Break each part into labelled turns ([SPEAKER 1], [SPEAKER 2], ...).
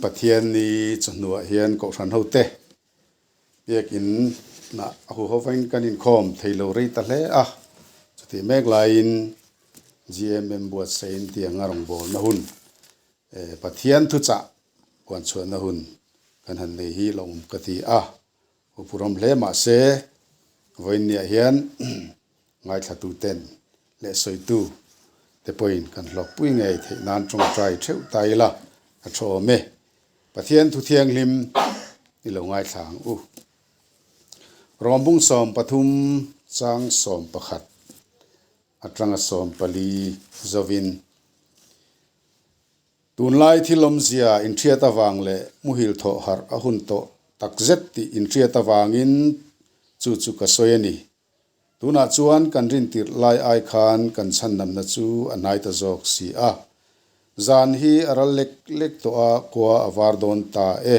[SPEAKER 1] Pathianni chawhnuah hian Kohhran hote biakin nah a huhovain kan inkhawm thei lo rei ta hle a, chutih mek laiin GMM buatsaihin tiang a rawngbawlna hun Pathian thuchah puanchhuahna hun kan han nei hi lo awm ka ti a, hupurawm hle mahse vawiinniah hian Ngaithlatuten leh sawitu te pawhin kan hlawkpui ngei theih nan tawngtai theuh ta ila a tha awm e. Pathian thu thianghlim i lo ngaithla ang u. Rawmbung 13 chang 11 atanga 14 zovin Tunlai thil awmzia inhriat avang leh muhil thawh harh a hun tawh takzet tih inhriat avangin chu chu ka sawi a ni. Tunah chuan kan rintirh lai ai khan kan chhannamna chu a hnai ta zawk si a. Zan hi a ral lek lek tawh a, khua a var dawn ta e.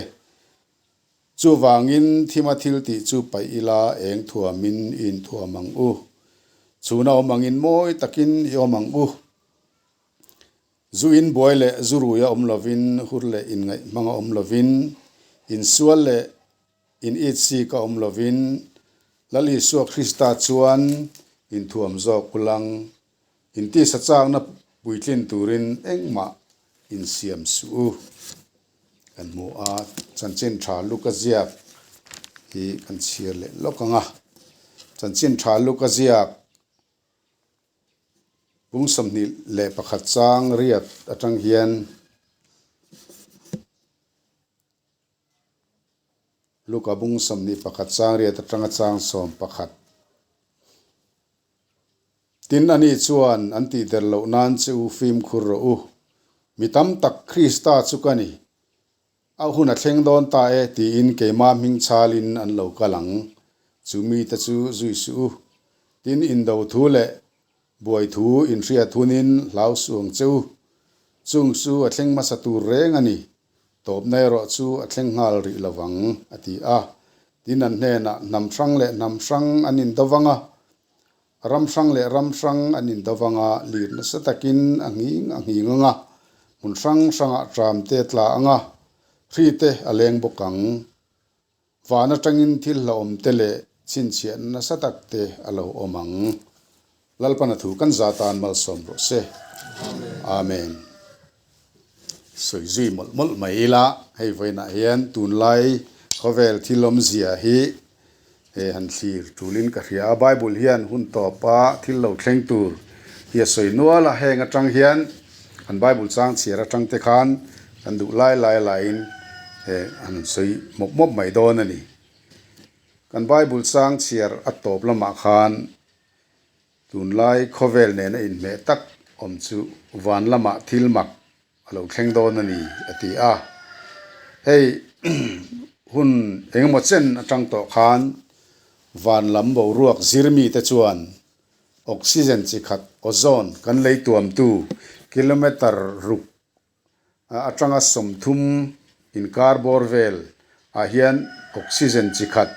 [SPEAKER 1] Chuvangin thima thil tih chu paih ila eng thuamin i inthuam ang u. Chhuna awm angin mawi takin i awm ang u. Zu in buai leh zu rui a awm lovin, hur leh inngaih hmang a awm lovin, insual leh In it sik a awm lovin Lal Isua Krista chuan inthuam zawk ulang, intisa chakna puitlin turin engmah insiam suh u. Kan hmu a, chanchin tha Luka ziak hi kan chhiar leh lawk ang a. Chanchin tha Luka ziak Pung 21 chang riat atang hian. Luka bung 21 chang riat atanga chang 11. Tin, ani chuan an tihder loh nan che u fimkhur rawh u. Mi tam tak Krista chu ka ni. A hun a thleng dawn ta e tiin keimah hming chhalin an lo kal ang. Chu mite chu zui suh u. Tin, indo thu leh buai thu inhriat hunin hlau suh ang che u. Chung chu a thleng hmasa tur reng a ni. Tawpna erawh chu a thleng nghal rih lo vang, a ti a. Tin, an hnenah hnam hrang leh hnam hrang an indo vang a, ram hrang leh ram hrang an indo vang a, lir nasa takin a nghing a nghing ang a, hmun hrang hrangah tram te a tla ang a, hri te a leng bawk ang. Van atangin thil hlauhawm te leh chhinchhiahna nasa tak te a lo awm ang. Lalpana thu kan za tan malsawm rawh se. Amen. Sawi zui mawlh mawlh mai ila, hei vawiinah hian tunlai khawvel thil awmzia hi he han thlir tulin ka hria a. Bible hian hun tawpa thil lo thleng tur hi a sawi nual a, heng atang hian Kan Bible chang chhiar atang te khan kan duh lai lai laiin han sawi mawp mawp mai dawn a ni. Kan Bible chang chhiar a tawp lamah khan tunlai khawvel nena inhmeh tak awm chu van lamah thil mak a lo thleng dawn a ni a ti a. Hei hun engemaw chen atang tawh khan van lam boruak zir mite chuan Oxygen chi khat, ozone, kan lei tuamtu kilometre ruk atanga 30 inkar bawr vel ah hian oxygen chi khat,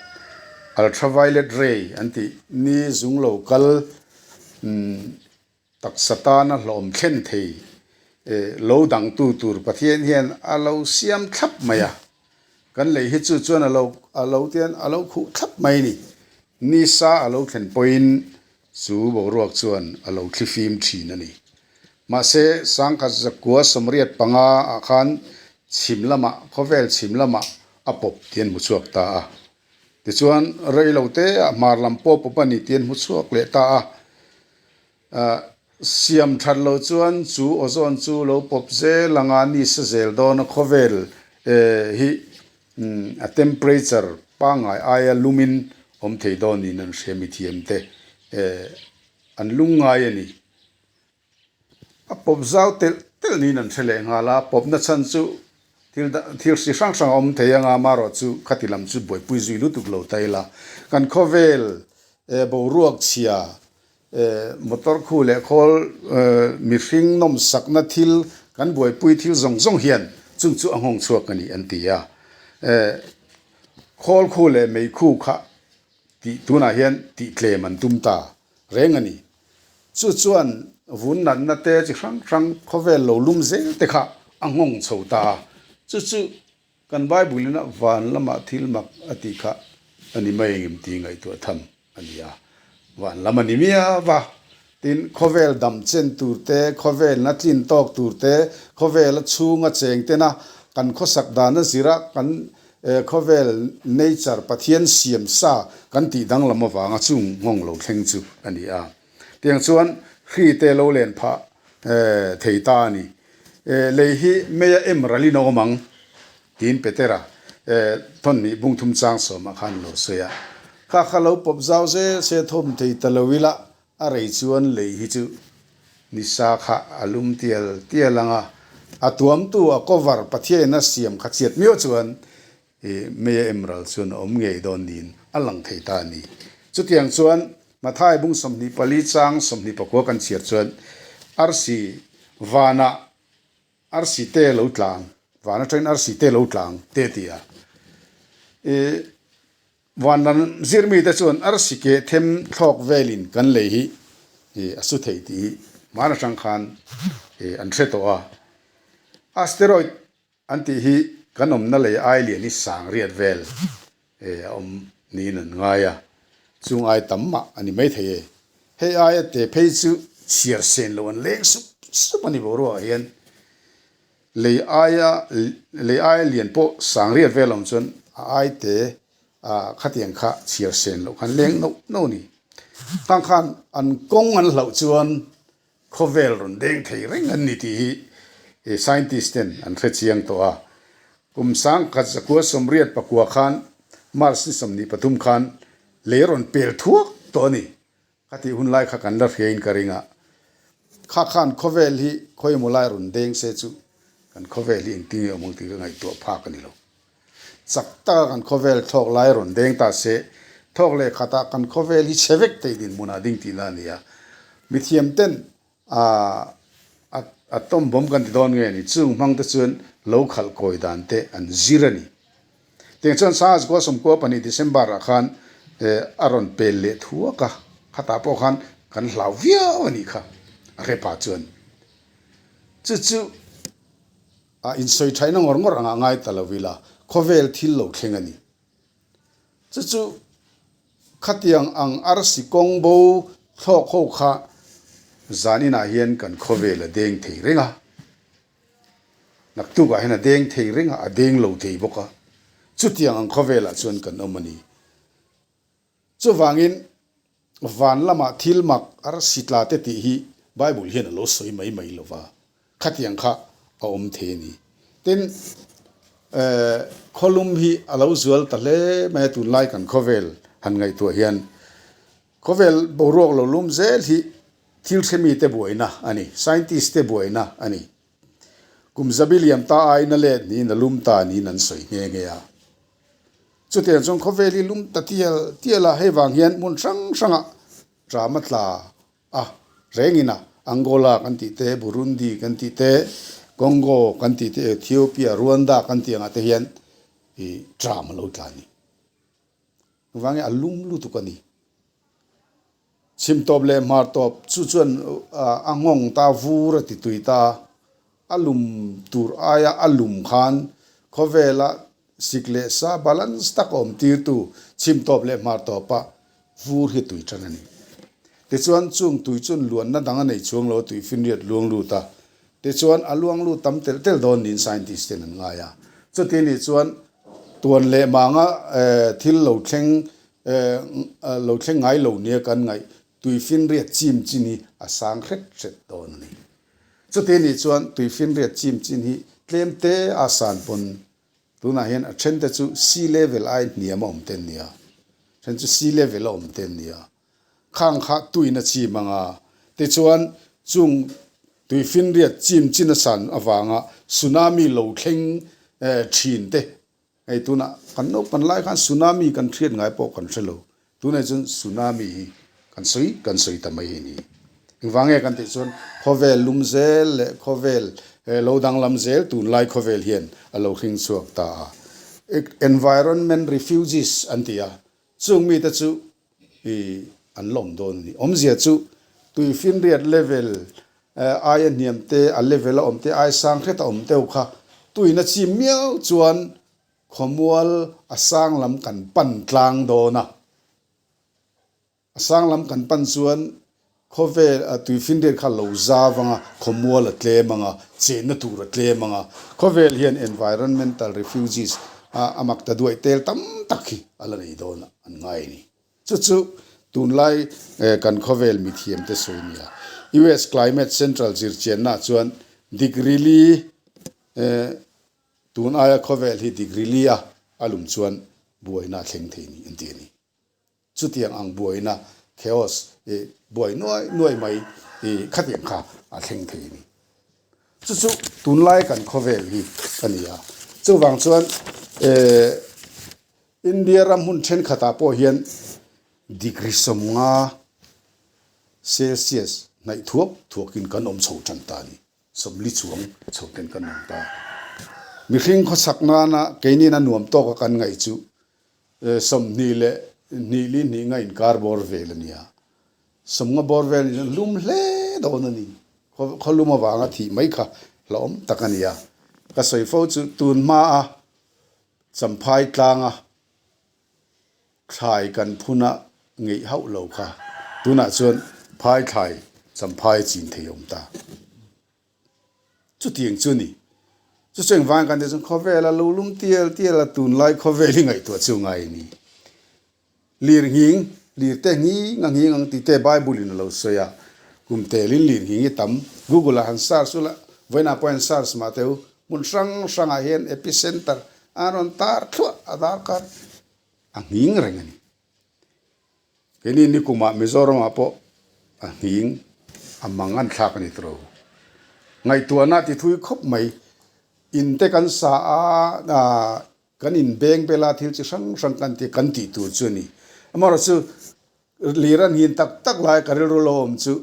[SPEAKER 1] ultraviolet ray an tih ni zung lo kal taksa tana hlawm thlen thei lo dangtu tur Pathian hian a lo siam thlap mai a. Kan lei hi chu chuan a lo a lo tian a lo khuh thlap mai a ni. Nisa a lo thlen pawhin chu boruak chuan a lo thli fim thin a ni. Mahse, sangkhat zakua 85 ah khan chhim lamah, khawvel chhim lamah a pawp tih an hmu chhuak ta a. Tichuan, rei lo te ah hmar lam pawh pawp a ni tih an hmu chhuak leh ta a. Siam that lo chuan chu ozone chu lo pawp zel anga ni sa zel dawn a khawvel hi a temperature pangngai aia lumin awm thei dawn niin an hria mithiam te an lungngai a ni. A pawp zau telh telh niin an hre leh nghal a, pawpna chhan chu thil thil hri hrang hrang a awm thei anga amaherawh chu khati lam chu buaipui zui lutuk lo ta ila kan khawvel boruak chhia Motor khu leh khawl mihring nawmsakna thil kan buaipui thil zawng zawng hian chung chu a nghawng chhuak a ni an ti a. Khawl khu leh mei khu kha tih tunah hian tih tlem an tum ta reng a ni. Chu chuan vun natna te chi hrang hrang khawvel lo lum zel te kha a nghawng chho ta a. Chu chu kan Bible ina van lamah thil mak a tih kha a ni mai engem tih ngaihtuah tham a ni a. Van lam a ni miau va. Tin, khawvel dam chen tur te, khawvelna tlin tawk tur te, khawvela chhunga cheng tena kan khawsak dana zira kan khawvel nature Pathian siam sa kan tih danglam avanga chung nghawng lo thleng chu a ni a. Tiang chuan hri te lo len phah thei ta a ni. Lei hi meia em ralin a awm ang tiin Petera thawnhnih bungthum chang sawmah khan a lo sawi a. Kha kha lo pawp zau zel se thawm thei ta lo ila a rei chuan lei hi chu nisa kha a lum tial tial ang a, a tuamtu a cover Pathiain a siam kha chhiat miau chuan Meia Emerald chuan a awm ngei dawn niin a lang thei ta a ni. Chutiang chuan Mathai bung 24 chang 24 kan chhiar chuan arsi vanah arsi te lo tlang, van atangin arsi te lo tlang te a ti a. Van lam zirmite chuan arsi ke them thlawk velin kan lei hi a su thei tih hi hman atang khan an hre tawh a. Asteroid An tih hi kan awmna lei ai lian hi sang riat vel a awm niin an ngai a, chung ai tam mah a ni maithei e. Hei aia te phei chu chhiar sen lo an leng sup sup a ni boruakah hian lei aia lei aia lian pawh sang riat vel a awm chuan a ai te khatiang kha chhiar sen loh khan leng noh noh a ni. Khang khan an kawng an hlauh chuan Khawvel rawn deng thei reng an ni tih hi scientist ten an hre chiang tawh a. Kum sangkhat zakua sawmriat pakua khan March ni 23 khan lei rawn pel thuak tawh a ni. Khatih hun lai kha kan la hriain ka ring a. Kha khan khawvel hi khawimaw lai rawn deng se chu kan khawvel hi engtin nge awm ang tih ka ngaihtuah phak a ni lo. Chak taka kan khawvel thlawk lai rawn deng ta se, thawk leh khatah kan khawvel hi chhe vek thei dinhmunah ding tihna a ni a. Mithiam ten a atom bomb kan ti dawn nge ni, chung hmang te chuan lo khalh kawi dan te an zir a ni. Tiang chuan Sangha Zakua 12 December ah khan a rawn pel leh thuak a, khatah pawh khan kan hlau viau a nih kha a hrepa chuan. Chu chu. A insawi thaihna ngawr ngawr angah ngai ta lo ila, khawvel thil lo thleng a ni. Chu chu khatiang ang arsi kawng bo thlawk ho kha zaninah hian kan khawvel a deng thei reng a, naktukah hian a deng thei reng a, a deng lo thei bawk a, chutiang ang khawvelah chuan kan awm a ni. Chuvangin, van lamah thil mak arsi tla te tih hi Bible hian a lo sawi mai mai lo va, khatiang kha a awm thei a ni. Tin, khawlum hi a lo zual ta hle mai a, tunlai kan khawvel han ngaihtuah hian khawvel boruak lo lum zel hi thil hremite buaina a ni, scientist te buaina a ni. Kum zabi liam ta aiin a let niin a lum ta niin an sawi nghe nghe a. Chutiang chuan khawvel hi lum ta tial tial a, hei vang hian hmun hrang hrangah ṭam a tla a, rengin a, Angola kan tih te, Burundi kan tih te, Congo kan tih te, Ethiopia, Rwanda kan tih angah te hian ih ṭam a lo tla a ni. Engvangin a lum lutuk a ni. Chhim tawp leh hmar tawp chu chuan a nghawng ta vur a ti tui ta. A lum tur aia a lum khan khawvela sik leh sa balance tak awm tirtu chhim tawp leh hmar tawpa vur hi tui tan a ni. Tichuan chung tui chuan luanna dang a nei chuang lo a tui finriat luang lut a. Tichuan a luang lut tam telh telh dawn niin scientist ten an ngai a. Chuti nih chuan tuan leh manga thil lo thleng lo thleng ngai lo nia kan ngaih tuifinriat chim chin hi a sang hret hret dawn a ni. Chuti nih chuan tuifinriat chim chin hi tlem te a san pawn tunah hian a then te chu sea level ai hniam a awm te an ni a, then chu sea level a awm te an ni a. Khang kha tuin a chim ang a, tichuan chung tuifinriat chim chin a san avanga tsunami lo thleng thin te Hei tunah kan naupan lai khan tsunami kan hriat ngai pawh kan hre lo. Tunah chuan tsunami hi kan sawi kan sawi ta mai a ni. Engvang nge kan tih chuan khawvel lum zel leh khawvel lo danglam zel tunlai khawvel hian a lo hring chhuak ta a. Environment refugees an ti a, chung mite chu i an la awm dawn a ni. Awmzia chu tuifinriat level aia hniam te, a level a awm te, ai sang hret a awm deuh kha Tuina chim miau chuan khawmual a sang lam kan pan tlang dawn a. A sang lam kan pan chuan khawvel a tuifinriat kha lo zau ang a, khawmual a tlem ang a, chenna tur a tlem ang a. Khawvel hian environmental refugees a a mak ta duaih tel tam tak hi a la nei dawn a an ngai a ni. Chu chu tunlai kan khawvel mithiam te sawi nia. US Climate Central zirchianna chuan degree li tun aia khawvel hi degree li a a lum chuan buaina a thleng thei ni an ti a ni. Chutiang ang buaina, chaos, i buai nuai nuai mai i khatiang kha a thleng thei a ni. Chu chu tunlai kan khawvel hi a ni a. Chuvang chuan India ram hmun thenkhatah pawh hian degree 50 Celsius hnaih thuak thuakin kan awm chho tan ta a ni. 40 chuang chho ten kan awm ta. Mihring khawchhak nana keinin a nuam tawka kan ngaih chu 22 li hnih nga inkar bawr vel a nia. 50 bawr vel ni chuan hlum hle dawn a ni. Khaw lum avanga thih mai kha hlauhawm tak a nia. Ka sawi fo chu tun hmaa Champhai tlanga thlai kan phuna ngeih hauh lo kha tunah chuan phai thlai Champhai chin thei a awm ta. Chutiang chu ni. Chu chu engvang kan tih chuan khawvel a lo lum tial tial a, tunlai khawvel hi ngaihtuah chu ngai a ni. Lir nghing, lir te nghing a nghing ang tih te Bible in a lo sawi a, kum telin lir nghing hi tam. Google ah han search ula, vawiinah pawh hian search mah teh u, hmun hrang hrangah hian epicenter a rawn tar thluah a darkar a nghing reng a ni. Keini nikumah Mizoramah pawh a nghing a mang an thlak a ni tawh. Ngaihtuahna ti thui khawp mai. In te kan sa a, kan inbeng bela thil chi hrang hrang kan ti kan tih tur chu a ni. Amaherawhchu lir a nghin tak tak lai ka rilru lo awm chu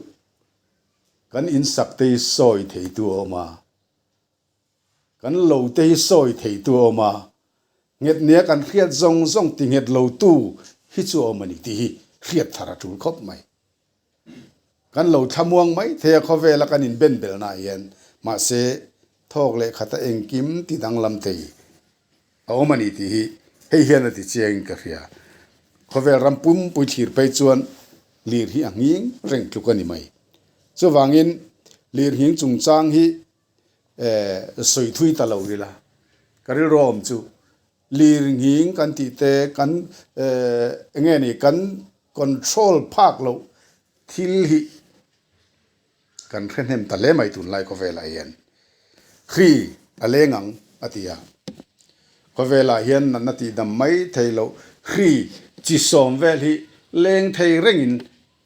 [SPEAKER 1] kan insak te hi sawi theitu a awm a. Kan lo te hi sawi theitu a awm a, nghet nia kan hriat zawng zawng ti nghet lo tu hi chu a awm a ni tih hi hriat thar a tul khawp mai. Kan lo thlamuang mai thei a khawvela kan inben belna ah hian mahse thawk leh khata engkim ti danglam thei a awm a ni tih hi hei hian a ti chiangin ka hria. Khawvel ram pumpui thlir phei chuan lir hi a nghing reng tluk a ni mai. Chuvangin lir nghing chungchang hi sawi thui ta lo ila ka rilru awm chu lir nghing kan tih te kan eng nge ni kan control phak loh thil hi kan hre hnem ta hle mai tunlai khawvelah hian hri a leng ang a ti a khawvelah hian natna tih dam mai thei loh hri chi sawm vel hi leng thei rengin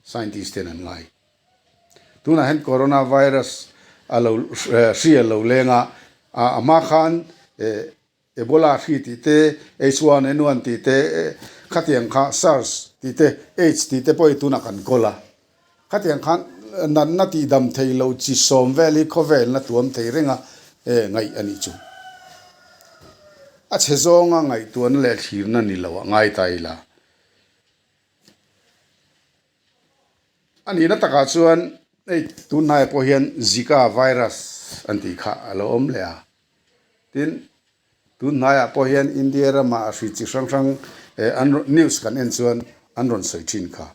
[SPEAKER 1] scientist ten an ngai. Tunah hian Corona virus a lo hri a lo leng a, a hma khan Ebola hri tih te, H1N1 tih te, khatiang kha SARS tih te, AIDS tih te pawh hi tunah kan kawl a. Khatiang khan natna tihdam thei lo chi sawm vel hi khawvelna tuam thei reng a ngaih a nih chu. A chhe zawnga ngaihtuahna leh thlirna ni lo ah ngai ta ila. A nihna takah chuan hei tunhnaiah pawh hian Zika virus an tih kha a lo awm leh a, tin tunhnaiah pawh hian India ramah a hri chi hrang hrang eh an rawn news kan en chuan an rawn sawi thin kha.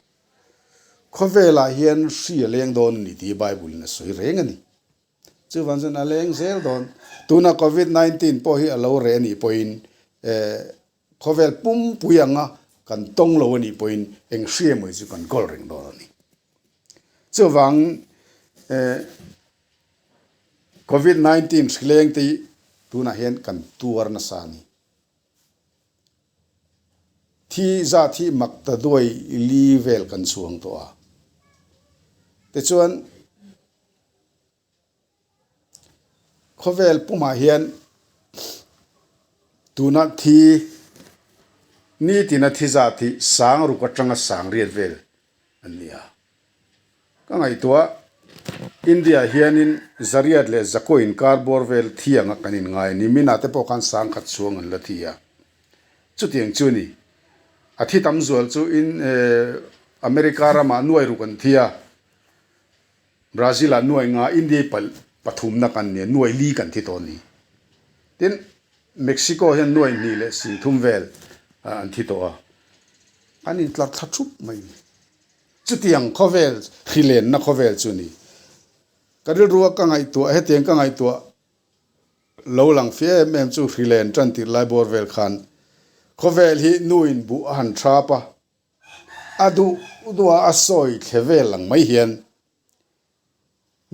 [SPEAKER 1] Khawvelah hian hri a leng dawn a ni tih hi Bible in a sawi reng a ni. Chuvang chuan a leng zel dawn. Tuna Covid 19 pawh hi a lo reh a nih pawhin eh Khawvel pumpui anga kan tawng lo a nih pawhin eng hria mai chu kan kawl reng dawn a ni. Chuvang eh Covid 19 hrileng te hi tunah hian kan tuar nasa a ni. Thi zat hi mak ta duai li vel kan chhuang tawh a. Tichuan. Khawvel pumah hian tuna thi nitina thi zat hi sang ruk atanga sang riat vel an ni a. Ka ngaihtuah India hianin zariat leh zakua inkar bawr vel thi anga kan inngai a ni. Mina te pawh khan sang khat chhuang an la thi a. Chutiang chu a ni. A thi tam zual chu in America ramah nuai ruk an thi a. Brazil ah nuai nga India i pathumna kan nia, nuai li kan thi tawh a ni. Tin, Mexico hian nuai hnih leh 30 vel an thi tawh a, an intlar thla thup mai a ni. Chutiang khawvel, hrilenna khawvel chu a ni. Ka rilrua ka ngaihtuah, hetiang ka ngaihtuah lo lang fi em em chu hrilen tan tirh lai bawr vel khan khawvel hi nuin buh a han thap a, a duh duha a sawi thle vel ang mai hian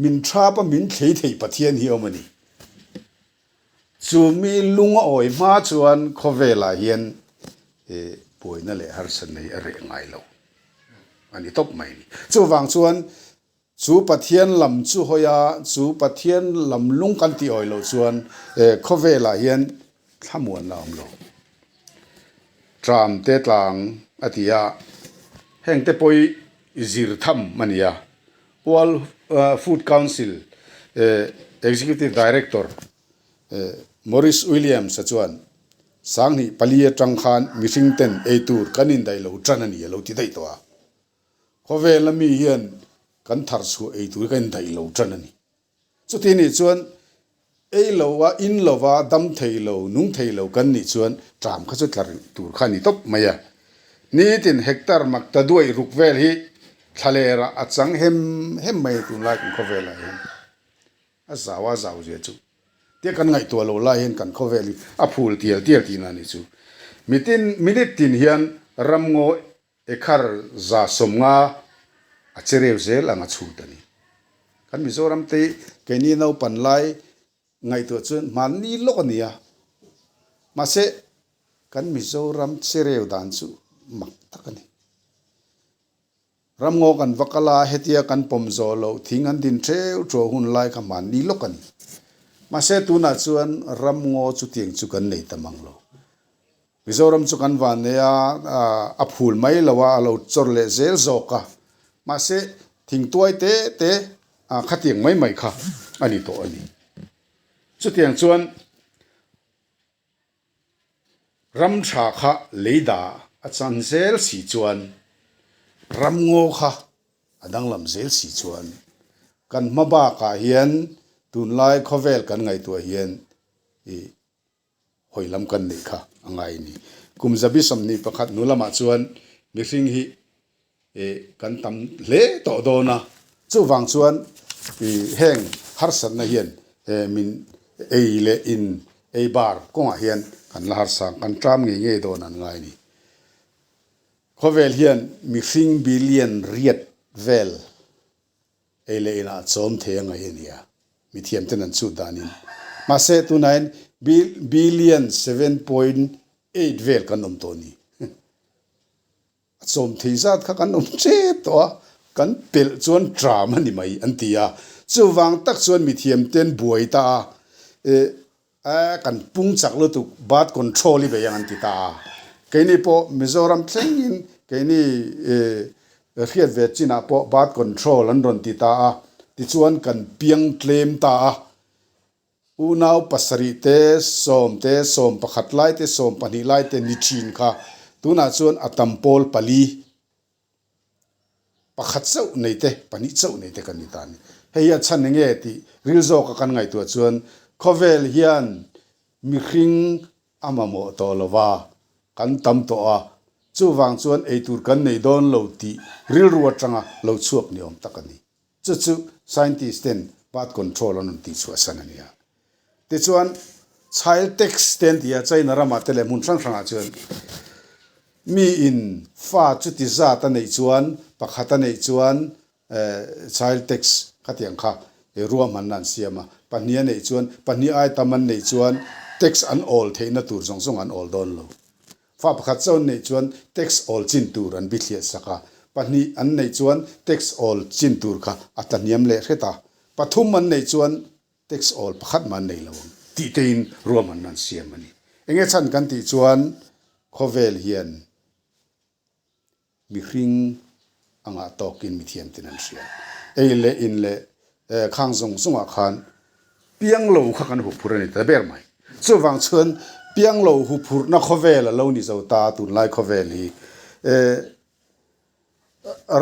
[SPEAKER 1] Min thap a min thlei thei Pathian hi awm a ni. Chu mi lung a awi hma chuan khawvelah hian buaina leh harsatna hi a reh ngai lo a ni tawp mai a ni. Chuvang chuan chu Pathian lam chu hawi a, chu Pathian lam lung kan tih awi loh chuan khawvelah hian thlamuanna a awm lo. Tram te tlang a ti a, hengte pawh hi zir tham a ni a. World Food Council Executive Director Maurice Williams-a chuan, Sanghnih pali atang khan mihring ten ei tur kan indaih lo tan a ni a lo ti daih tawh a. Khawvela mi hian kan thar chhuah ei tur hi kan indaih lo tan a ni. Chuti nih chuan ei lo a, in lo a, dam thei lo, nung thei lo kan nih chuan ṭam kha chu tla rih tur kha a ni tawp mai a. Nitin hectare mak ta duaih ruk vel hi thlalerah a chang hem hem mai a tunlai kan khawvelah hian. A zau a zau zia chu tia kan ngaihtuah lo lai hian kan khawvel hi a phul tial tial tihna a nih chu. Mitin minute tin hian ramngaw Ekhar 150 a che reu zel ang a chhut a ni. Kan Mizoram te hi keini naupan lai ngaihtuah chuan hmanni lawk a ni a, mahse kan Mizoram che reu dan chu mak tak a ni. Ramngaw kan va kal a, hetia kan pawm zawh loh thing an din theu thuah hun lai kha hmanni lawk a ni. Mahse tunah chuan ramngaw chutiang chu kan nei ta mang lo. Mizoram chu kan van nei a, a phul mai lo a, a lo chawr leh zel zawk a. Mahse, thingtuai te te khatiang mai mai kha a ni tawh a ni. Chutiang chuan ram tha kha lei dah a chan zel si chuan ramngaw kha a danglam zel si chuan kan hma bakah hian tunlai khawvel kan ngaihtuah hian ih hawi lam kan neih kha a ngai a ni. Kum 21 hnu lamah chuan mihring hi ih kan tam hle tawh dawn a, chuvang chuan ih heng harsatna hian eh min ei leh in ei bar kawngah hian kan la harsa ang, kan ṭam ngei ngei dawn an ngai a ni. Khawvel hian mihring billion riat vel Ei leh inah a chawm thei a ngaih a nia, mithiam ten an chhut danin. Mahse, tunain billion 7.8 vel kan awm tawh a ni. A chawm thei zat kha kan awm tep tawh a, kan pelh chuan tram a ni mai an ti a. Chuvang tak chuan mithiam ten buai ta a, Eh, kan pung chak lutuk, birth control i bei ang an ti ta a. Keini pawh Mizoram thlengin keini hriat ve chinah pawh birth control an rawn ti ta a, tichuan kan piang tlem ta a. Unau pasarih te, sawm te, 11 lai te, 12 lai te ni thin kha tunah chuan a tam pawl pali. Pakhat chauh nei te, pahnih chauh nei te kan ni ta a ni. Hei hi a chhan eng nge tih ril zawka kan ngaihtuah chuan khawvel hian mihring a mamawh tawh lo va, kan tam tawh a, chuvang chuan eitur kan nei dawn lo tih rilru atanga lo chhuak ni awm tak a ni. Chu chu scientist ten birth control an rawn tihchhuah san a nia. Tichuan child tax te an ti a, China ramah te leh hmun hrang hrangah chuan mi in fa chuti zat a neih chuan pakhat a neih chuan child tax khatiang kha ruahmanna an siam a, pahnih a neih chuan pahnih ai tam an neih chuan tax an awl theihna tur zawng zawng an awl dawn lo. Fa pakhat chauh an neih chuan tax awl chin tur an bithliah sak a, pahnih an neih chuan tax awl chin tur kha a tlahniam leh hret a, pathum an neih chuan tax awl pakhat mah an nei lo ang tih tein ruahmanna an siam a ni. Enge chhan kan tih chuan khawvel hian Mihring a ngah tawkin mithiam ten an hria. Ei leh in leh khang zawng zawngah khan piang lo kha kan huphurh a ni ta ber mai. Chuvang chuan piang lo huphurhna khawvel a lo ni zo ta tunlai khawvel hi.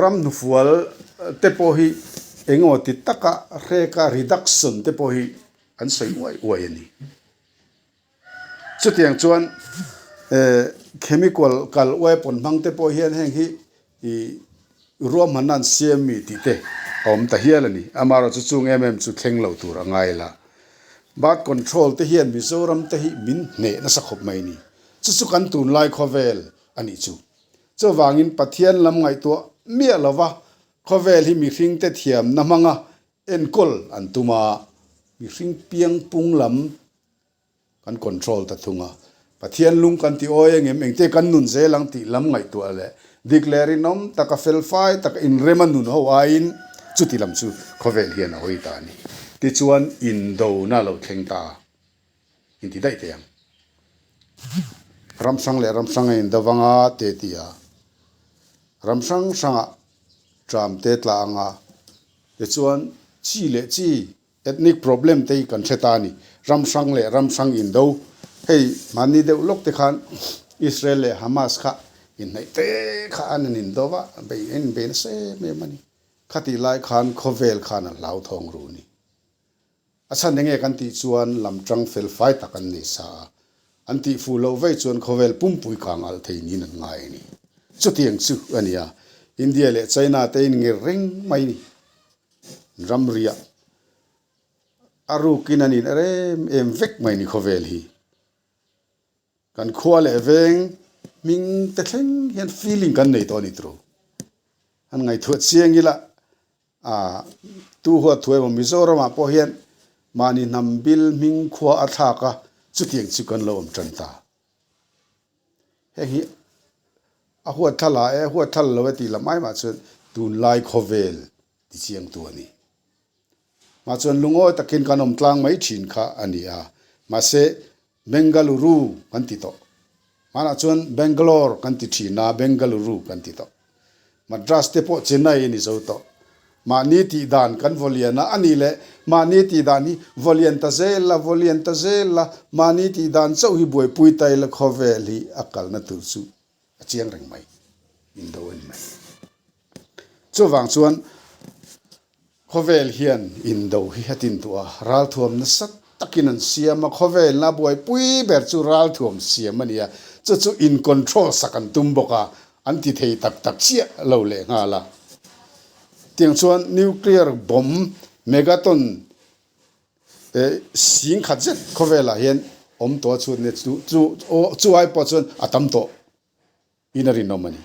[SPEAKER 1] Ram hnufual te pawh hi eng emaw ti taka hreka reduction te pawh hi an sawi uai uai a ni. Chutiang chuan chemical kal weapon hmang te pawh hian heng hi ih ruahmanna an siam mi tih te a awm ta hial a ni. Amaherawhchu chung em em chu thleng lo tur a ngai la. Birth control te hian Mizoram te hi min hneh nasa khawp mai a ni. Chu chu kan tunlai khawvel a nih chu. Chuvangin Pathian lam ngaihtuah miah lova khawvel hi mihringte thiamna hmanga enkawl an tum a, mihring piang pung lam kan control ta thung a. Pathian lung kan ti awi engem engte kan nun zel ang tih lam ngaihtuah leh dik leh rinawm taka felfai taka inrema nun ho aiin chuti lam chu khawvel hian a hawi ta a ni. Tichuan indona lo thleng ta a. Inti daih thei ang. Ram hrang leh ram hrang a indo vang a te ti a, ram hrang hrangah tram te tla ang a, tichuan chi leh chi ethnic problem te hi kan hre ta a ni. Ram hrang leh ram hrang indo hei mahni deuh lawk te khan Israel leh Hamas kha inhnaih te kha an in indo va, bei an inbei nasa em em a ni. Khatih lai khan khawvel khan a hlauthawng ru a ni. A chhan enge kan tih chuan lam tang fel fai tak an nei sa a, an tih fuh loh vei chuan khawvel pumpui kang alh thei niin an ngai a ni. Chutiang chu a ni a, India leh China te in ngir reng mai ni. Ramriah a rukin an in er em em vek mai ni khawvel hi. Kan khua leh veng hming te thleng hian feeling kan nei tawh a ni turu. An ngaithuah chiang ila A tu huat thu emaw Mizoramah pawh hian mahni hnam bil hming khua a thlak a, chutiang chu kan lo awm tan ta. Heng hi a huat thla la e, huat thla lo e tih lam ai mah chuan tunlai khawvel ti chiangtu a ni. Mah chuan lungawi takin kan awm tlang mai thin kha a ni a, mahse Bengaluru kan ti tawh. Hmanah chuan Bangalore kan ti thin a, Bengaluru kan ti tawh. Madras te pawh Chennai a ni zo tawh. Mahni tih dan kan vaw lian a, a nih leh mahni tih dan hi vaw lian ta zel la, vaw lian ta zel la, mahni tih dan chauh hi buaipui ta ila khawvel hi a kalna tur chu a chiang reng mai, indo a ni mai. Chuvang chuan khawvel hian indo hi a tin duh a, ralthuam nasa takin an siam a, khawvelna buaipui ber chu ralthuam siam a ni a, chu chu in control sak an tum bawk a, an ti thei tak tak chiah lo leh nghal a. Tiang chuan nuclear bomb megaton sing khat zet khawvelah hian awm tawh a chhut nia chu chu chu ai pawh chuan a tam tawh in a rinawm a ni.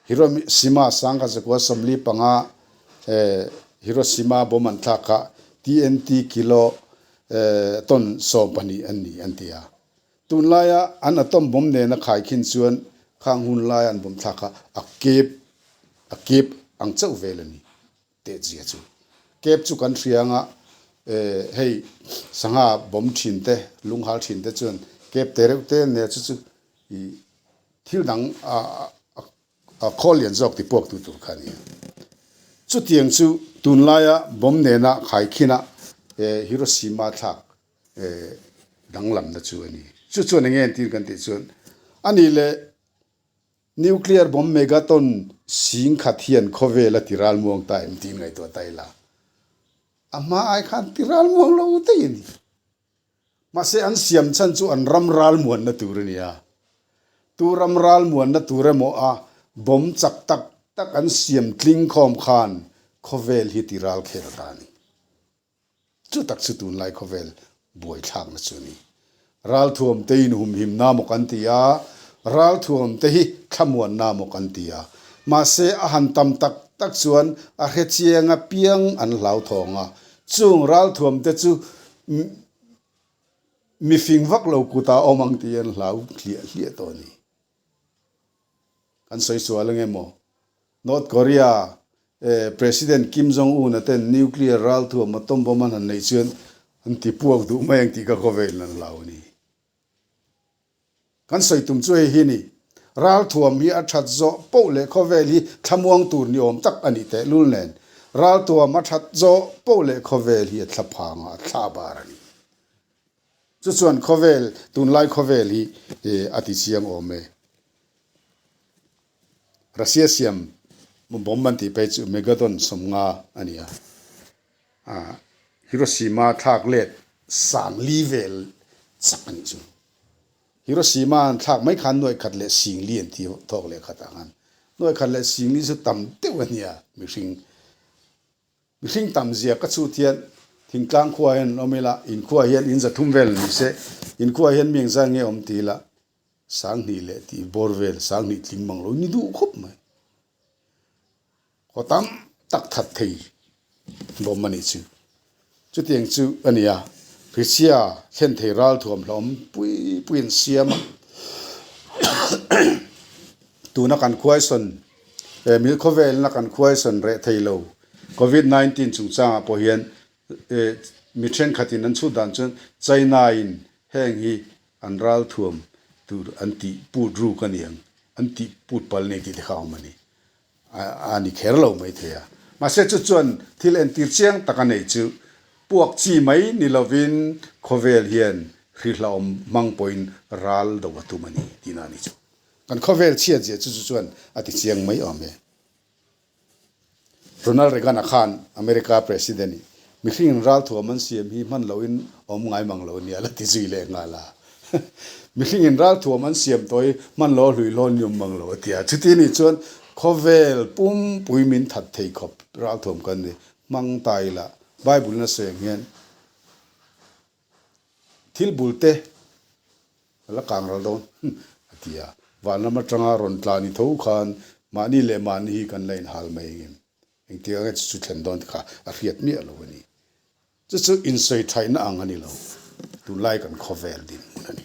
[SPEAKER 1] Hiroshima sangha zakua 45 Hiroshima bomb an thlak kha TNT kilo ton 12 an ni an ti a. Tunlaia an atom bomb nena khaikhin chuan khang hun laia an bomb thlak kha a kep a kep ang chauh vel a ni. Teh zia chu kep chu kan hria anga hei sangha bawm thin te lunghal thin te chuan kep te reuh te nia chu chu ih thil dang a khawl lian zawk ti puak tu tur kha a ni a. Chutiang chu tunlaia bawm nena khaikhin a Hiroshima thlak danglamna chu a ni. Chu chuan enge entir kan tih chuan a nih leh Nuclear bomb megaton sing khat hian khawvel a ti ralmuang ta em tiin ngaihtuah ta ila, a hma ai khan ti ralmuang lo daih a ni. Mahse an siam chhan chu an ram ralmuanna tur a ni a, tu ram ralmuanna tur emaw a bomb chak tak tak an siam tling khawm khan khawvel hi ti ralkhel ta a ni. Chu tak chu tunlai khawvel buaithlakna chu a ni. Ralthuam te inhumhimna maw kan ti a, ralthuam te hi thlamuanna maw kan ti a. Mahse a han tam tak tak chuan a hrechiang apiang an hlauthawng a, chung ralthuam te chu mifing vak lo kutah awm ang tih an hlau hliah hliah tawh a ni. Kan sawi sual ange maw? North Korea President Kim Jong Un a ten nuclear ralthuam atom bomb an han neih chuan an ti puak duh mai ang tih ka khawvel an hlau a ni. Kan sawi tum chu hei hi a ni. Ralthuam hi a that zawh poh leh khawvel hi thlamuang tur ni awm tak a nih tehlul nen ralthuam a that zawh poh leh khawvel hi a thlaphang a, a thla bar a ni. Chu chuan khawvel, tunlai khawvel hi a ti chiang awm e. Russia siam bomb an tih phei chu Megadon 50 a ni a, Hiroshima thlak let 40 vel chak a nih chu. Hiroshima an thlak mai khan nuaih khat leh singli an ti thawk leh khat ang an. Nuaih khat leh singli chu tam deuh a nia mihring. Mihring tam zia ka chhut hian thingtlang khua hian an awm ila, in khua hian in zathum vel ni se, in khua hian mi engzat nge awm ti ila sanghnih leh tih bawr vel sanghnih tling mang lo ni duh khawp mai. Khaw tam tak that thei bawm a nih chu. Chutiang chu a ni a, Hrichhia thlen thei ral thuam hlawm pui pui an siam a. Tuna kan khuaisawn, eh mil khawvelna kan khuaisawn reh thei lo Covid 19 chungchangah pawh hian eh mi thenkhatin an chhut dan chuan China-in heng hi an ral thuam tur an tih put ruk a ni ang, an tih put pal nei tih te kha a awm a ni. A ni kher lo mai thei a. Mahse chu chuan thil entir chiang tak a neih chu puak chi mai ni lovin khawvel hian hri hlauhawm hmang pawhin ral do a tum a ni tihna a ni chu. Kan khawvel chhiat zia chu chu chuan a ti chiang mai awm e. Ronald Reagan-a khan America President i mihring ralthuam an siam hi hman loin awm ngai mang lo nia la ti zui leh nghal a. Mihring in ralthuam an siam tawh i hman lo a hlui hlawn ni awm mang lo a ti a. Chuti nih chuan khawvel pumpui min that thei khawp ralthuam kan ni hmang ta ila Bible in a sawi ang hian thil bul te a la kang ral dawn a ti a. Vanram atanga rawn tla ni tho khan mahni leh mahni hi kan la inhal mai engem engtik ang nge chu chu thlen dawn ti kha a hriat miah lo a ni. Chu chu insawi thaihna ang a ni lo, tunlai kan khawvel dinhmun a ni.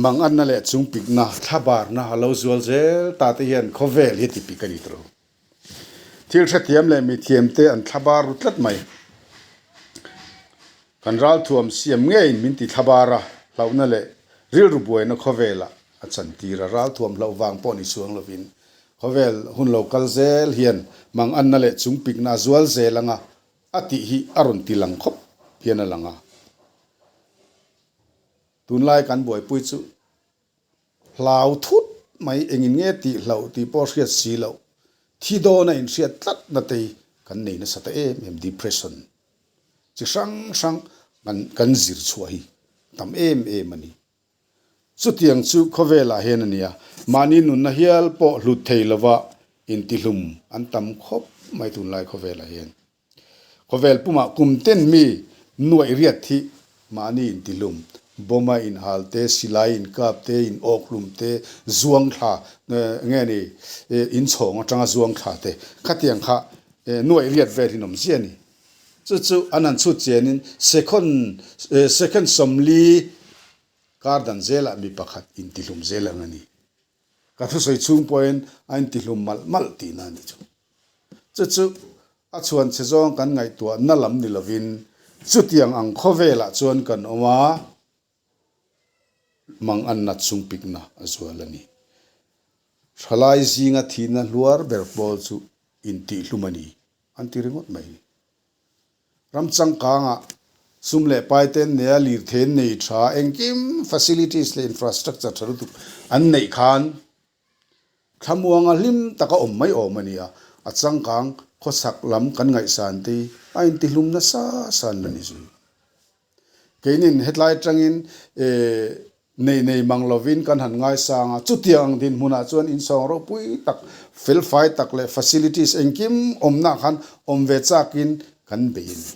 [SPEAKER 1] Manganna leh chungpikna, thlabarna a lo zual zel ta te hian khawvel hi tipik a ni tawh lo. Thil hrethiam leh mithiamte an thlabar ru tlat mai. Kan ralthuam siam ngeiin min ti thlabar a, hlauhna leh rilru buaina khawvelah a chantir a, ralthuam hlauh vang pawh ni chuang lovin khawvel hun lo kal zel hian manganna leh chungpikna a zual zel anga a tih hi a rawn ti lang khawp hian a lang a. Tunlai kan buaipui chu Hlau thut mai engin nge tih hlauh tih pawh hriat si loh, thi dawna inhriat tlat na te hi kan nei nasa ta em em, depression chi hrang hrang kan kan zir chhuah hi tam em em a ni. Chutiang chu khawvelah hian a nia, mahni nunna hial pawh hlut thei lova intihlum an tam khawp mai tunlai khawvelah hian. Khawvel pumah kum ten mi nuaih riat hi mahni intihlum, bawma inhal te, silai inkap te, in awkhlum te, zuang thla nge ni inchhawng atanga zuang thla te khatiang kha nuaih riat vel hi nawm zia a ni. Chu chu an han chhut chianin second second 40 kar dan zelah mi pakhat intihlum zel ang a ni. Ka thusawi chhung pawhin a intihlum malh malh tihna a ni chu. Chu chu a chhuan che zawng kan ngaihtuah na lam ni lovin chutiang ang khawvelah chuan kan awm a, mang an nat chung pikna a zual a ni. Thalai zinga thihna hluar ber pawl chu intihlum a ni an ti ringawt mai. Ram changkangah sum leh pai te an nei a, lirthei an nei tha, engkim facilities leh infrastructure tha lutuk an neih khan thlamuanga hlim taka awm mai awm a ni a, a changkang khawchhak lam kan ngaihsan te hi a intihlum nasa san la ni zui. Keinin hetlai atangin nei nei mang lovin kan han ngaisang a, chutiang ang dinhmunah chuan insawng ropui tak, felfai tak leh facilities engkim awmna khan awm ve chakin kan bei a ni.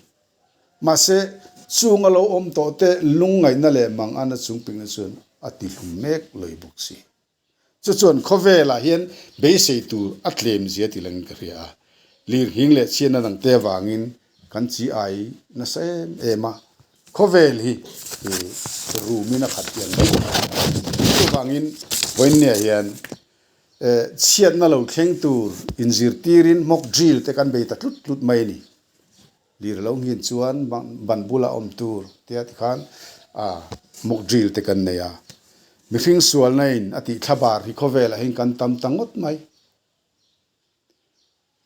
[SPEAKER 1] Mahse, chung a lo awm tawh te lungngaihna leh mangana chungpingna chuan a tihlum mek lawih bawk si. Chu chuan khawvelah hian beisei tur a tlem zia ti langin ka hria a, lirnghing leh chhiatna dangte avangin kan chi ai nasa em em a, khawvel hi rumin a khat pian mai bawk a. Chuvangin vawiinniah hian chhiatna lo thleng tur inzirtirin mock drill te kan bei ta tlut tlut mai a ni. Lir lo nghin chuan ban bula awm tur tia tikhan mock drill te kan nei a. Mihring sualna in a tih thlabar hi khawvelah hian kan tam ta ngawt mai.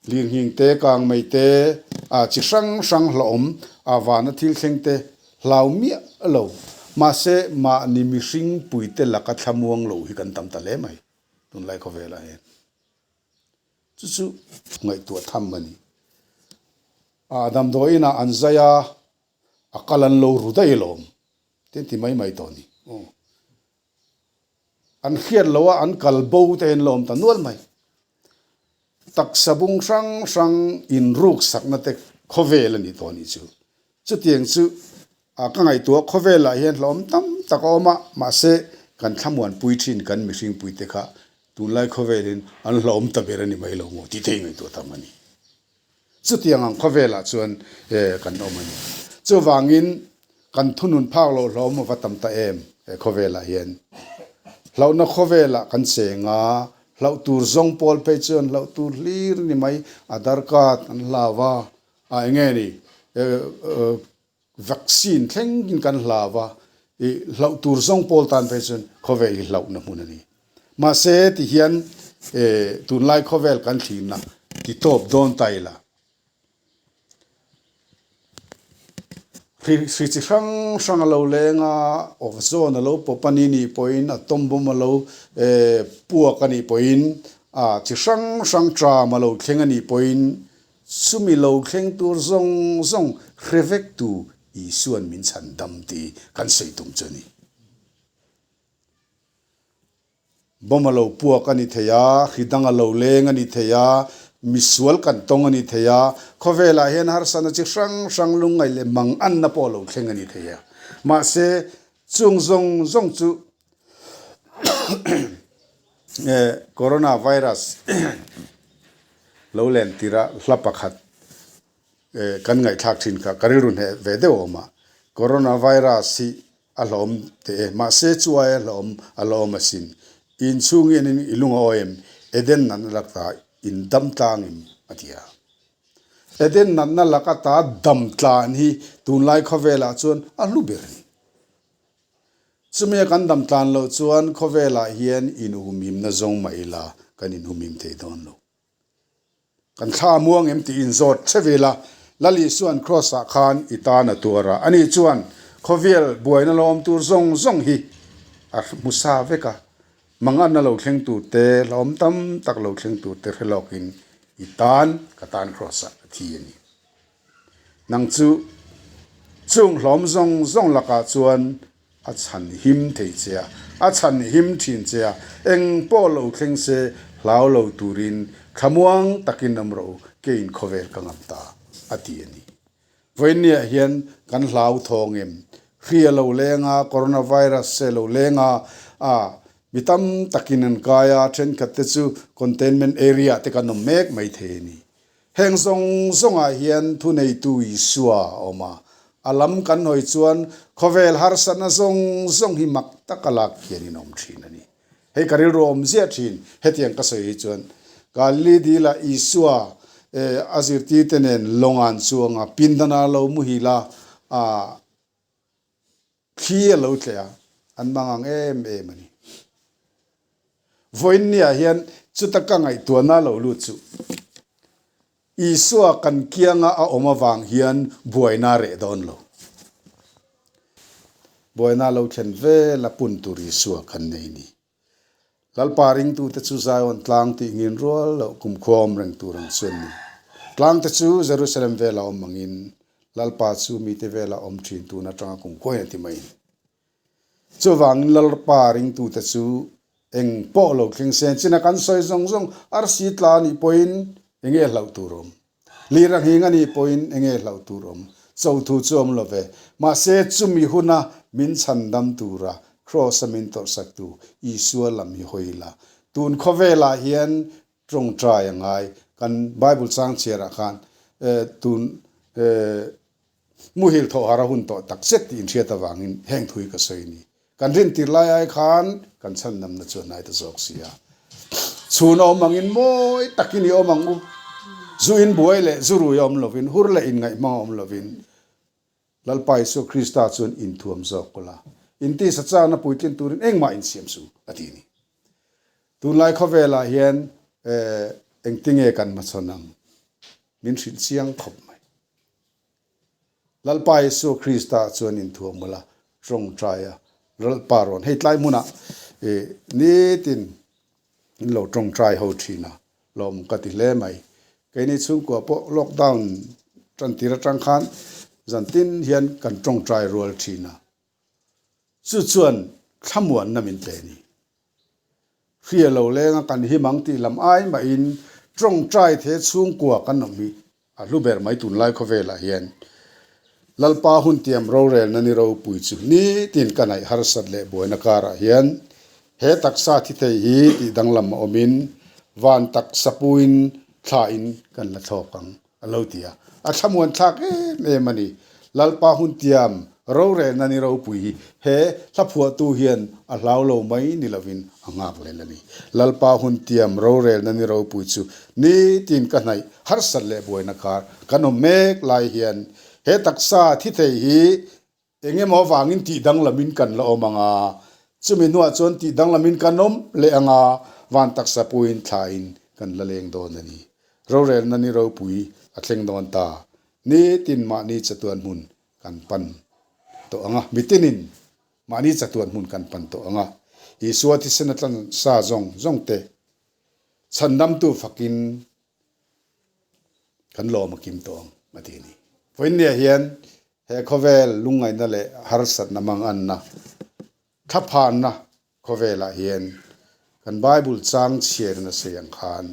[SPEAKER 1] Lirnghing te, kangmei te, chi hrang hrang hlauhawm, a vana thil thleng te hlau miah lo. Mahse mahni mihring puite laka thlamuang lo hi kan tam ta hle mai tunlai khawvelah hian. Chu chu ngaihtuah tham a ni. A damdawiinah an zai a, a kal an lo ru daih alawm. Te an ti mai mai tawh a ni. Aw. An hriat loh a an kal bo te an la awm ta nual mai. Taksa bung hrang hrang inruk sakna te khawvel a ni tawh a nih chu. Chutiang chu a ka ngaihtuah khawvelah hian hlauhawm tam tak a awm a, mahse kan thlamuanpui thin kan mihringpui te kha tunlai khawvelin an hlauhawm ta ber a ni mai lo maw tih thei ngaihtuah tam a ni. Chutiang ang khawvelah chuan kan awm a ni. Chuvangin kan thunun phak loh hlauhawm a va tam ta em he khawvelah hian. Hlauhna khawvelah kan cheng a, hlauh tur zawng pawl phei chuan hlauh tur hlir a ni mai, Aadhaar card an hlau a, a eng nge ni vaccine thlengin kan hlau a, i hlauh tur zawng pawl tan phei chuan khawvel hi hlauhna hmun a ni. Mahse ti hian tunlai khawvel kan thlinna ti tawp dawn ta ila. Hri chi hrang hrang a lo leng a, ozone a lo pawp a ni nih pawhin atom bomb a lo puak a nih pawhin chi hrang hrang tram a lo thleng a nih pawhin Chumi lo thleng tur zawng zawng hre vek tu Isua'n min chhan dam tih kan sawi tum chu a ni. Bomb a lo puak a ni thei a, hri dang a lo leng a ni thei a, misual kan tawng a ni thei a, khawvelah hian harsatna chi hrang hrang lungngaih leh manganna pawh a lo thleng a ni thei a. Mahse, chung zawng zawng chu Corona virus lo len tirh a hla pakhat kan ngaihthlak thin kha ka rilru hneh ve deuh a awm a, Corona virus hi a hlawm teh e, mahse chu aia hlawm a la awm asin, inchhung hi enin i lung a awi em, Eden natna lak ta in dam tlang em a ti a. Eden natna lak ata dam tlan hi tunlai khawvelah chuan a hlu ber a ni. Chumi a kan dam tlan loh chuan khawvelah hian inhumhimna zawng mah ila kan inhumhim thei dawn lo. Kan thla a muang em tih inzawt hre ve la, Lal Isua'n Kraws-ah khan i tan a tuar a, ani chuan khawvel buaina lo awm tur zawng zawng hi a hmu sa vek a, manganna lo thleng tur te, hlauhawm tam tak lo thleng tur te hre lawkin i tan ka tan Kraws-ah a thi a ni. Nang chu chung hlawm zawng zawng lakah chuan a chhan him thei che a, a chhan him thin che a, eng pawh lo thleng se hlau lo turin thlamuang takin awm rawh u, keiin khawvel ka ngam ta, a ti a ni. Vawiinniah hian kan hlau thawng em? Hri a lo leng a, coronavirus se lo leng a, a mi tam takin an kai a, thenkhat te chu containment area te kan awm mek mai thei a ni. Heng zawng zawngah hian thuneitu Isua a awm a, a lam kan hawi chuan khawvel harsatna zawng zawng hi mak taka lak hian in awm thin a ni. Hei ka rilru awm ziah thin, hetiang ka sawi hi chuan Galili dila Isua a zirtirte nen lawng an chuang a, pindanah lo muhil a, a Thli a lo tleh a, an mangang em em a ni. Vawiinniah hian chuta ka ngaihtuahna lo lut chu Isua kan kianga a awm avang hian buaina a reh dawn lo. Buaina lo thlen vel a pun tur Isua kan nei ni. Lalpa ringtute chu Zion tlang tih ngin rual loh kumkhua awm reng tur ang chu an ni. Tlangte chu Jerusalem vela awm angin Lalpa chu mite vela awm thin tun atanga kumkhuain a ti mai a ni. Chuvangin Lalpa ringtute chu eng pawh lo thleng se china kan sawi zawng zawng arsi tla anih pawhin enge hlauh tur awm? Lir a nghing a nih pawhin enge hlauh tur awm? Cho thu chu awm lo ve. Mahse, chumi huna min chhandam tura Kraws-a min tawrhsaktu Isua lam hi hawi la. Tun khawvelah hian tawngtai a ngai. Kan Bible chang chhiarah khan tun muhil thawhhar a hun tawh tak zet tih inhriat avangin heng thu hi ka sawi a ni. Kan rintir lai ai khan kan chhandamna chu a hnai ta zawk si a. Chhun a awm angin mawi takin i awm ang u. Zu in buai leh zu rui a awm lovin, hur leh inngaihhmang a awm lovin Lalpa Isua Krista chuan inthuam zawk ula, intisa chakna puitlin turin engmah insiam suh, a ti a ni. Tunlai khawvelah hian engtinge kan hmachhawn ang? Min hrilh chiang khawp mai. Lalpa Isua Krista chuan inthuam mawlh a, tawngtai a, Lalpa rawn hei tlai hmunah nitin in lo tawngtai ho thin a, lawm ka ti hle mai. Keini chhungkua pawh lockdown tan tir atang khan zantin hian kan tawngtai rual thin a. Chu chuan thlamuanna min pe a ni. Hria lo lenga kan him ang tih lam ai mahin tawngtai the chhungkua kan awm hi a hlu ber mai tunlai khawvelah hian. Lalpa huntiam rorelna ni ropui chu nitin ka naih harsat leh buaina karah hian he taksa thi thei hi tih danglam a awmin van taksa puin thlain kan la thlawk ang. A lo ti a, a thlamuan thlak em em a ni. Lalpa huntiam rorelna ni ropui hi he hlaphuahtu hian a hlau lo mai ni lovin a nghak lel a ni. Lalpa huntiam rorelna ni ropui chu nitin ka hnaih harsat leh buaina khar kan awm mek lai hian he taksa thi thei hi Eng emaw avangin tih danglamin kan la awm ang a, chumi hnuah chuan tih danglamin kan awm leh ang a, van taksa puiin thlain kan la leng dawn a ni. Rorelna ni ropui a thleng dawn ta. Nitin mahni chatuan hmun kan pan tawh ang a, mitinin mahni chatuan hmun kan pan tawh ang a, Isua thisen a tlan sa zawng zawng te chhandamtu fakin kan lawm a kim tawh ang a ti a ni. Vawiinniah hian He khawvel lungngaihna leh harsatna manganna, thlaphanna khawvelah hian kan Bible chang chhiarna sawi ang khan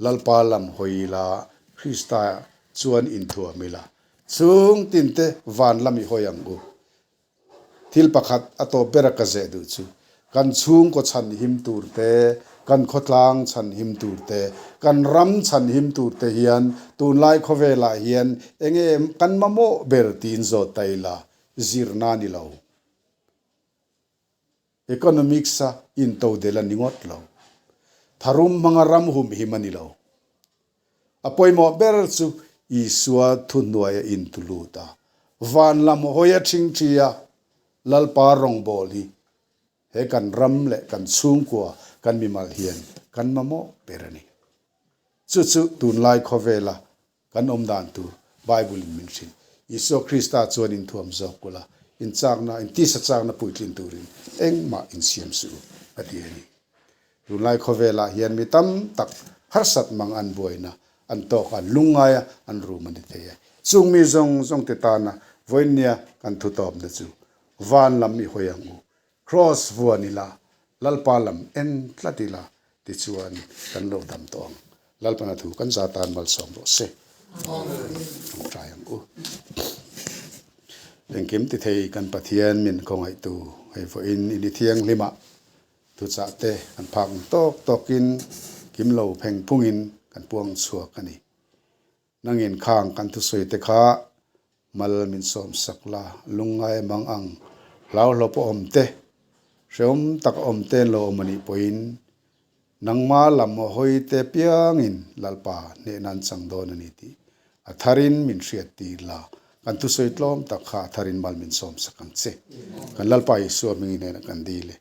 [SPEAKER 1] Lalpa lam hawi ila, Krista chuan inthuam ila, chhung tinte van lam i hawi ang u. Thil pakhat a tawp bera ka zeh duh chu, kan chhungkaw chhan him tur te, kan khawtlang chhan him tur te, kan ram chhan him tur te hian tunlai khawvelah hian enge kan mamawh ber tiin zawt ta ila, zirna ni lo. Economics-a intodel a ni ngawt lo. Tharum hmanga ram humhim a ni lo. A pawimawh ber chu Isua thuhnuaia intulut a, van lam hawi a ṭhingṭhi a, Lalpa rawngbâwl hi he kan ram leh kan chhungkua kan mimal hian kan mamawh ber a ni. Chu chu tunlai khawvela Kan awm dan tur Bible in min hrilh. Isua Krista chuan inthuam zawk kula inchakna, intisa chakna puitlin turin engmah insiam suh u, a ti a ni. Tunlai khawvelah hian mi tam tak harsat mang an buaina an tawk a, an lungngai a, an rum a ni thei e. Chung mi zawng zawng te tana vawiinnia kan thutawpna chu van lam i hawi ang u, Kraws vuan ila, Lalpa lam en tlat ila, tichuan kan lo dam tawh ang. Lalpana thu kan za tan malsawm rawh se. Tawngtai ang u. Engkim ti thei kan Pathian min khawngaihtu hei vawiin in i thianghlimah thuchah te kan phak ang tawk tawkin kim lo pheng phungin kan puang chhuak a ni. Nangin khang kan thusawi te kha Mal min sawm sak la, lungngai mang ang, hlauhlawp a awm te, hrehawm tak a awm te an lo awm a nih pawhin nangma lam a hawi te piangin Lalpa hnehna an chang dawn a ni tih a tharin min hriat tir la, kan thusawi tlawm tak kha a tharin mal min sawm sak ang che. Kan Lalpa Isua hmingin hnenah kan dil e.